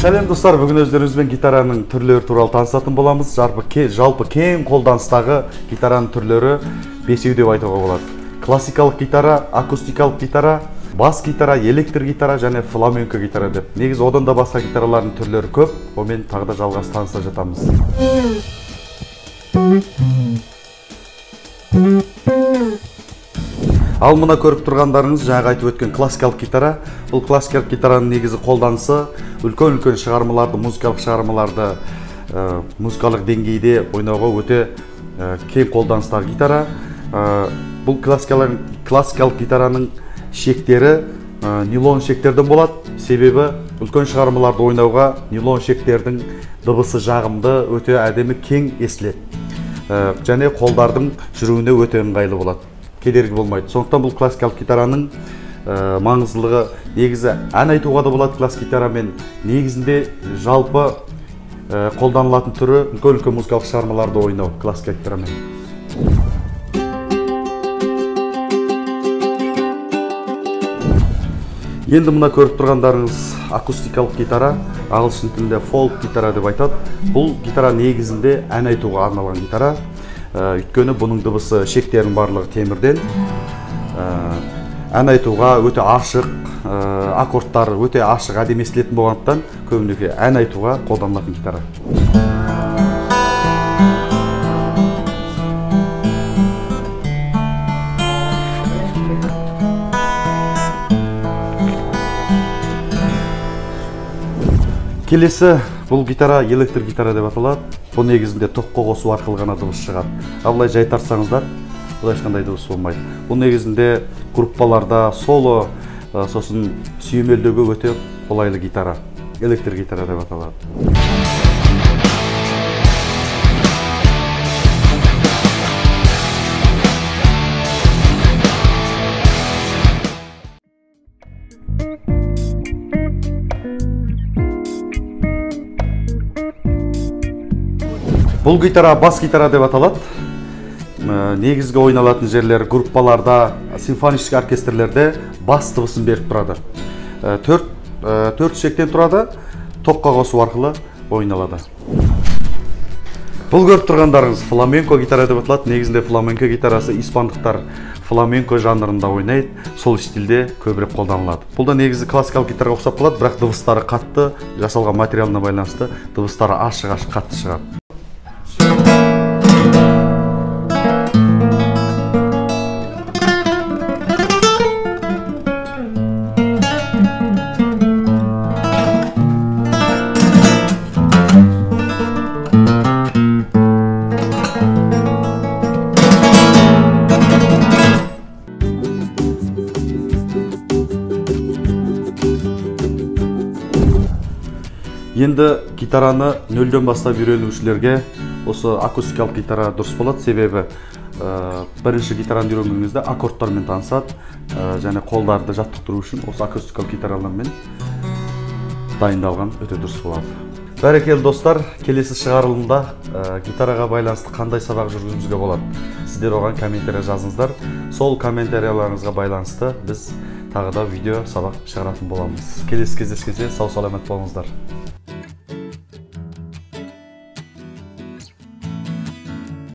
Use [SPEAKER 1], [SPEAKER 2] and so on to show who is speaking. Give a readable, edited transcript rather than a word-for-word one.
[SPEAKER 1] Сәлем достар, бүгін өздеріңізбен гитараның түрлері туралы танысатын боламыз. Жалпы кең қолданыстағы гитараның түрлері бесеу деп айтуға болады. Классикалық гитара, акустикалық гитара, бас гитара, электр гитара және фламенко гитара деп. Негізі одан да басқа гитаралардың түрлері көп, онымен тағы да жалғас таныса жатамыз. Ал мына көріп тұрғандарыңыз жаңағы айтып өткен классикалық гитара. Бұл классикалық гитараның негізі қолданысы үлкен-үлкен шығармаларды, музыкалық шығармаларды музыкалық деңгейде ойнауға өте кең қолданыстағы гитара. Бұл классикалық гитараның шектері нейлон шектерден болады. Себебі үлкен шығармаларды ойнауға нейлон шектердің дыбысы жағымды, өте әдемі, кең естіледі. Және қолдардың жүруіне өте ыңғайлы болады. Кедергі болмайды. Сондықтан бұл классикалық гитараның маңыздылығы негізі ән айтуға да болады классик гитарамен. Негізінде жалпы қолданылатын түрі үлкен-үлкен музыкалық шығармаларды ойнау классикалық гитарамен. Енді мына көріп тұрғандарыңыз акустикалық гитара, ағылшын тілінде фолк гитара деп айтады. Бұл гитара негізінде ән айтуға арналған гитара. Өйткені бұның дыбысы шектерінің барлығы темірден. Ән айтуға өте ашық, аккордтар өте ашық, әдемі естілетін болғандықтан көбінесе ән айтуға қолданылатын гитара. Келесі бұл гитара электр гитара деп аталады. Бұл негізінде тоққа қосу арқылы ғана дыбыс шығады. Ал былай жай тартсаңыздар, бұл ешқандай дыбыс болмайды. Бұл негізінде группаларда соло, сосын сүйемелдеуге өте қолайлы гитара. Электр гитара деп аталады. Бұл гитара бас гитара деп аталады. Негізгі ойналатын жерлер группаларда, симфонический оркестрлерде бас дыбысын беріп тұрады. Төрт шектен тұрады, тоққа қосу арқылы ойналады. Бұл көріп тұрғандарыңыз фламенко гитара деп аталады. Негізінде фламенко гитарасы испандықтар фламенко жанрында ойнайды, сол стильде көбірек қолданылады. Бұл да негізі классикалық гитараға ұқсап қалады, бірақ дыбыстары қатты, жасалған материалына байланысты дыбыстары ашық-ашық қатты шығады. Енді гитараны нөлден бастап үйренушілерге осы акустикалық гитара дұрыс болады. Себебі бірінші гитараны үйренген кезде аккордтармен танысады, және қолдарды жаттықтыру үшін осы акустикалық гитаралармен дайындалған өте дұрыс болады. Бәрекелді достар, келесі шығарылымда гитараға байланысты қандай сабақ жүргізуімізге болады? Сіздер оған комментария жазыңыздар. Сол комментарияларыңызға байланысты біз тағы да видео сабақ шығаратын боламыз. Келесі кездескенше сау саламат болыңыздар.